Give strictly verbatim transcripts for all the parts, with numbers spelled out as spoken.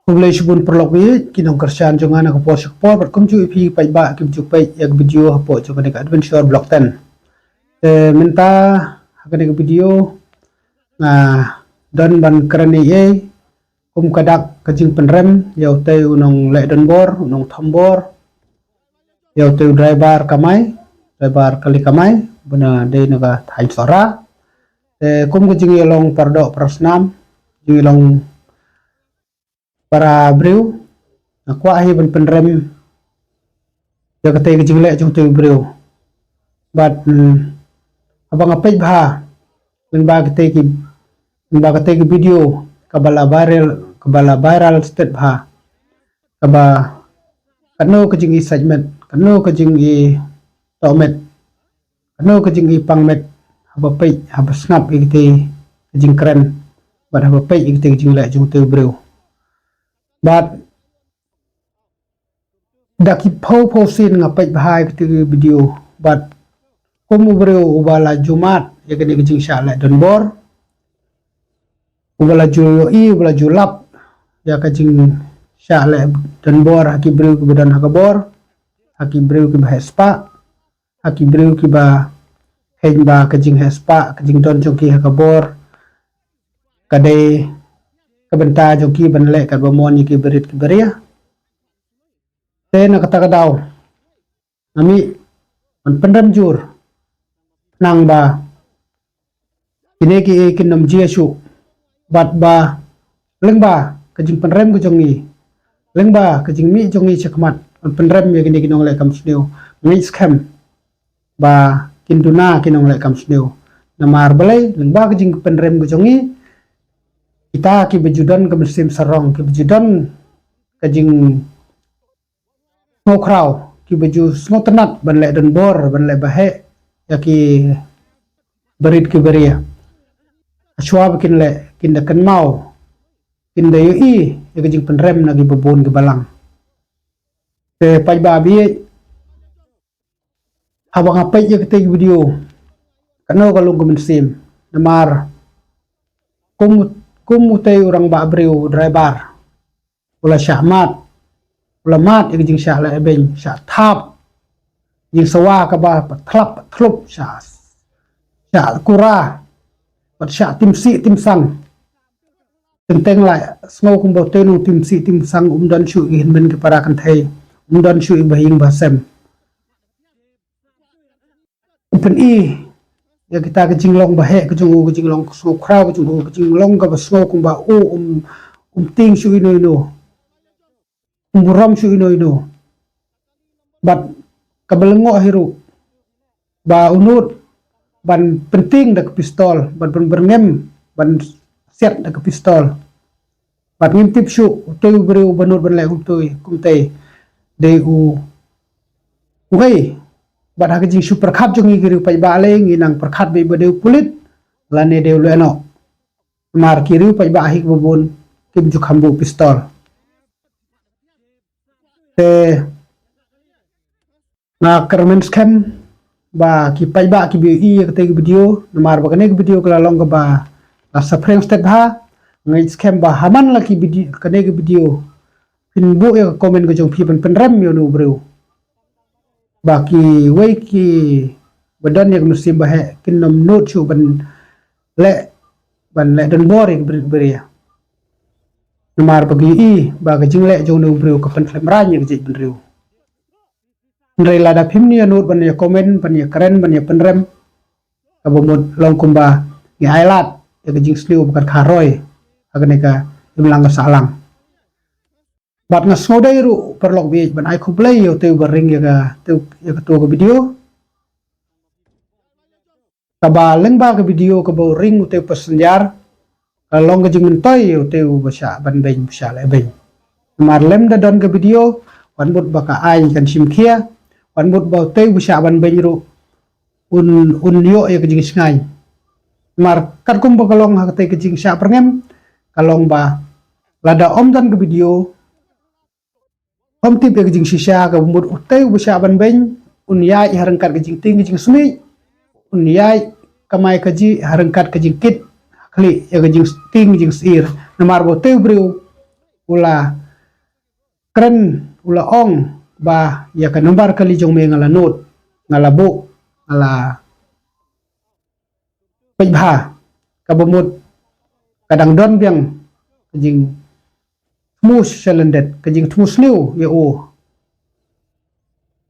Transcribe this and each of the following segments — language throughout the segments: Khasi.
Khublei shibun paralok baieit, ki nongkyrshan jong nga na ka por sha ka por, bad kumjuh ïa phi paidbah kiba ju peit ïa ka video hapoh jong kane ka Adventure Block ten. Te mynta ha kane ka video nga don ban kren ei ei kum ka dak ka jingpynrem ïa utei u nongleh donbor, u nongthombor, ïa utei u driver kamai, driver kali kamai, ba na dei na ka thaiñ Sohra. Te kum ka jingïalong paradoh parasnam, jingïalong para briew, nga kwah hi ban pynrem ïa katei ka jingleh jong utei u briew. Bad, mm, haba nga peit bha lyngba katei ki, lyngba katei ki video kaba la viral, kaba la viral stet bha, kaba katno ka jingïasaid met, katno ka jingïatoh met, katno ka jingïapang met haba peit, haba sngap ïa katei ka jingkren, bad haba peit ïa katei ka jingleh jong utei u briew. Bad da ki phew phew sien nga peit bha ïa katei ka video, bad kum u briew uba la ju mad ïa kane ka jingshah leh donbor, uba la ju ïohi, uba la ju lap ïa ka jingshah leh donbor ha ki briew kiba don ha ka bor, ha ki briew kiba heh spah, ha ki briew kiba kheiñ ba ka jingheh spah, ka jingdon jong ki ha ka bor ka dei ka bynta jong ki ban leh katba mon ïa ki barit ki baria. Te na kata ka daw nga mih ban pynrem jur, khnang ba kine kiei kin ym jia shuh, bad ba lyngba ka jingpynrem ka jong ngi, lyngba ka jingmih jong ngi shakhmat ban pynrem ïa kine ki nongleh kam sniew, nga ngeit skhem ba kin duna ki nongleh kam sniew. Namar balei? Lyngba ka jingpynrem ka jong ngi, kita kiba ju don ka mynsiem sarong, kiba ju don ka jing sngewkhraw, kiba ju sngewtynnat ban leh donbor, ban leh baheh ïa ki barit ki baria. Hashwa ba kin leh, kin da kynmaw, kin da ïohi ïa ka jingpynrem na kiba bun ki balang. Te paidbah baieit, haba nga peit ïa katei ka video, katno ka lung ka mynsiem. Namar kum, kum utei u rangbah briew, u driver, u la shah mad, u la mad ïa ka jingshah leh beiñ, shah thap, jingsawa kaba pathlap pathlup, shah, shah kura, bad shah timsih timsang. Teng teng la sngew kumba utei u nongtimsih timsang um don shuh ïa ki hynmen ki para kynthei, um don shuh ïa ki bahaïing bahasem. U pyni ïa kita ka jinglong baheh ka jong u, ka jinglong sngewkhraw ka jong u, ka jinglong kaba sngew kumba u um, um tieng shuh ïano ïano, um burom shuh ïano ïano. Bad kaba lyngngoh hi ruh ba u nud ban pyntieng da ka pistol, bad ban byrngem ban siat da ka pistol. Bad ngim tip shuh utei u briew uba nud ban leh kumtei, kumtei dei u, u ei. Bad ha ka jingshu pyrkhat jong ngi ki riew paidbah lei, ngi nang pyrkhat beit ba dei u pulit lane dei u lehnoh. Namar ki riew paidbah hi kiba bun kim ju kham buh pistol. Te nga kyrmen skhem ba ki paidbah kiba ïohi ïa katei ka video, namar ba kane ka video ka la long kaba la saphriang stet bha. Nga ngeit skhem ba ha man la ki video, kane ka video, phin buh ïa ka comment ka jong phi ban pynrem ïa une u briew, ba kiwei kiba don ïa ka mynsiem baheh kin ym nud shuh ban leh, ban leh donbor ïa ki barit baria. Namar ba ki ïohi ba ka jingleh jong une u briew ka pynkhlem rain ïa ka jaitbynriew. Hynrei lada phim ïa nud ban ïa comment, ban ïa kren, ban ïa pynrem, kaba mut long kumba ngi ailad ïa ka jingsniew ba kyrkhu roi ha kane ka imlang ka sahlang. Bad nga sngewdei ruh paralok baieit ban ai khublei ïa utei uba ring ïa ka, ïa kato ka video. Kaba lyngba ka video kaba u ring utei u passenger, ka long ka jingmyntoi ïa utei uba shah ban beiñ, uba shah leh beiñ. Namar lymda don ka video, wat mut ba ka aiñ kan shim khia, wat mut ba utei uba shah ban beiñ ruh un, un ïoh ïa ka jingshngaiñ. Namar katkum ba ka long ha katei ka jingshah byrngem, ka long ba lada ym don ka video, ym tip ïa ka jingshisha, kaba mut utei uba shah ban beiñ un ïaid ha ryngkat ka jingtieng ka jingsmit, un ïaid kamai kajih ha ryngkat ka jingkit khlieh ïa ka jingtieng ka jingsier. Namar ba utei u briew u la kren, u la ong ba ïa ka number kali jong me nga la nud, nga la buh, nga la peit bha, kaba mut ka dang don biang ka jingthmu shalyndet, ka jingthmu sniew ïa u.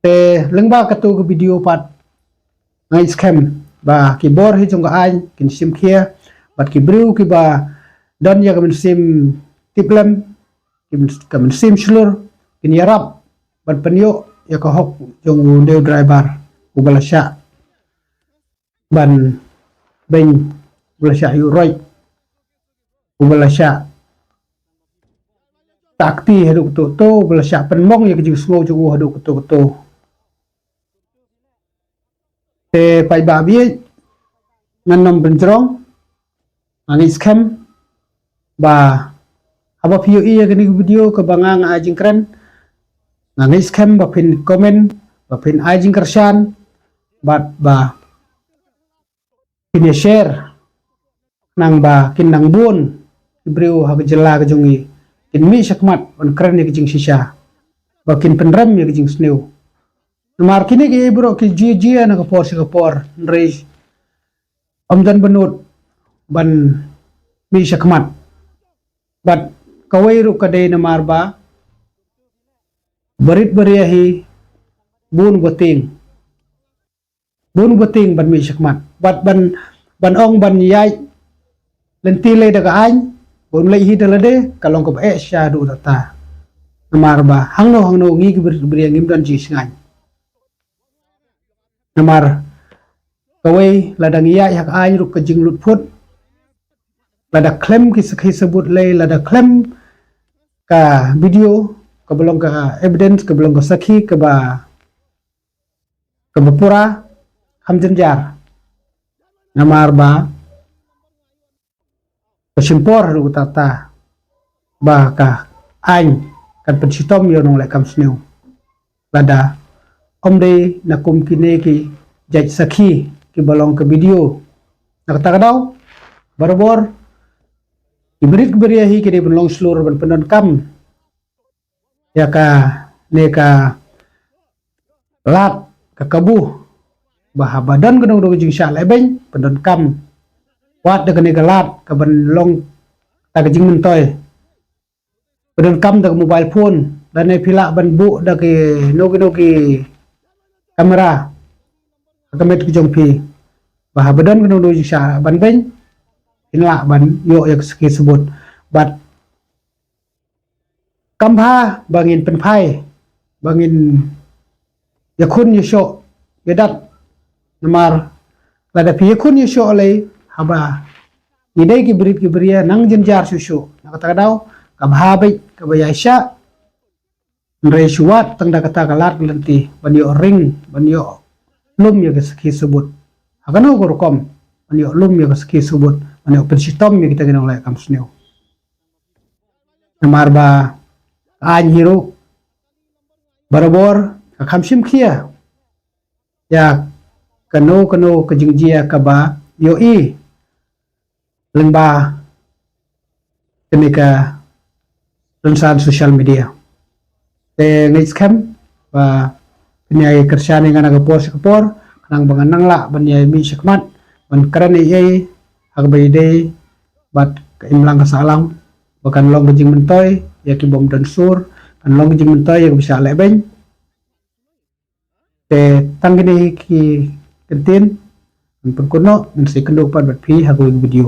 Te lyngba katu ka video pat, nga ngeit skhem ba ki bor hi jong ka aiñ kin shim khia, bad ki briew kiba don ïa ka mynsiem tiplem, ki myn-, ka mynsiem shlur, kin ïarap ban pynïoh ïa ka hok jong u new driver uba la shah ban beiñ, uba la shah ïuh roit, uba la shah takti haduh kato kato, uba la shah pynmong ïa ka jingsngew jong u haduh kato kato. Te paidbah baieit, ngan ym pynjrong, nga ngeit skhem ba haba phi ïohi ïa kane ka video kaba nga nga ai jingkren, nga ngeit skhem ba phin comment, ba phin ai jingkyrshan, bad ba phin ïa share, khnang ba kin nang bun ki briew ha ka jylla ka jong ngi kin mih shakhmat ban kren ïa ka jingshisha, ba kin pynrem ïa ka jingsniew. Namar kine ki briew ki jia jia na ka por sha ka por, hynrei ym don ba nud ban mih shakhmat. Bad kawei ruh ka dei namar ba barit baria hi bun ba tieng, bun ba tieng ban mih shakhmat. Bad ban, ban ong ban ïaid lynti lei da ka aiñ, ban leit hi da lade, ka long kaba eh sha haduh katta. Namar ba hangno hangno ngi ki barit baria ngim don jingshngaiñ. Namar kawei, lada ngi ïaid ha ka aiñ ruh ka jinglut phut, lada khlem ki sakhi sabut lei, lada khlem ka video kaba long ka evidence, kaba long ka sakhi kaba, kaba pura, kham jynjar. Namar ba ka shim por haduh katta ba ka aiñ kan pynshitom ïa u nongleh kam sniew. Lada ym dei na kum kine ki jait sakhi kiba long ka video, na kata ka daw barabor ki barit ki baria hi ki dei ban long shlur ban pyndonkam ïa kane ka lad, ka kabu, ba haba don kano kano ka jingshah lehbeiñ, pyndonkam wat da kane ka lad kaban long kata ka jingmyntoi. Pyndonkam da ka mobile phone, lane phi lah ban buh da kino kino ki camera ha ka met ka jong phi, ba haba don kano kano ka jingshah ban beiñ, phin lah ban ïoh ïa ka sakhi sabut. Bad kam bha ba ngin pynphai, ba ngin ïakhun ïashoh ïadat. Namar lada phi ïakhun ïashoh lei, haba ngi dei ki barit ki baria nang jynjar shuh shuh. Na kata ka daw, ka bha beit kaba ïaishah, hynrei shu wad tang da kata ka lad ka lynti ban ïoh ring, ban ïoh lum ïa ka sakhi sabut. Ha kano ka rukom ban ïoh lum ïa ka sakhi sabut, ban ïoh pynshitom ïa kita ki nongleh kam sniew. Namar ba ka aiñ hi ruh barabor ka kham shim khia ïa kano kano ka jingjia kaba ïohi lyngba kane ka rynsan social media. Te ngeit skhem ba phin ïa kyrshan ïa nga na ka por sha ka por, khnang ba ngan nang lah ban ïa mih shakhmat ban kren ei ei ha kaba ïadei bad ka imlang ka sahlang, ba kan long ka jingmyntoi ïa ki bym don sur, kan long ka jingmyntoi ïa kaba shah lehbeiñ. Te tang kine hi ki kyntien, ngan pynkut noh, ngan sa ïakynduh pat bad phi ha kawei ka video.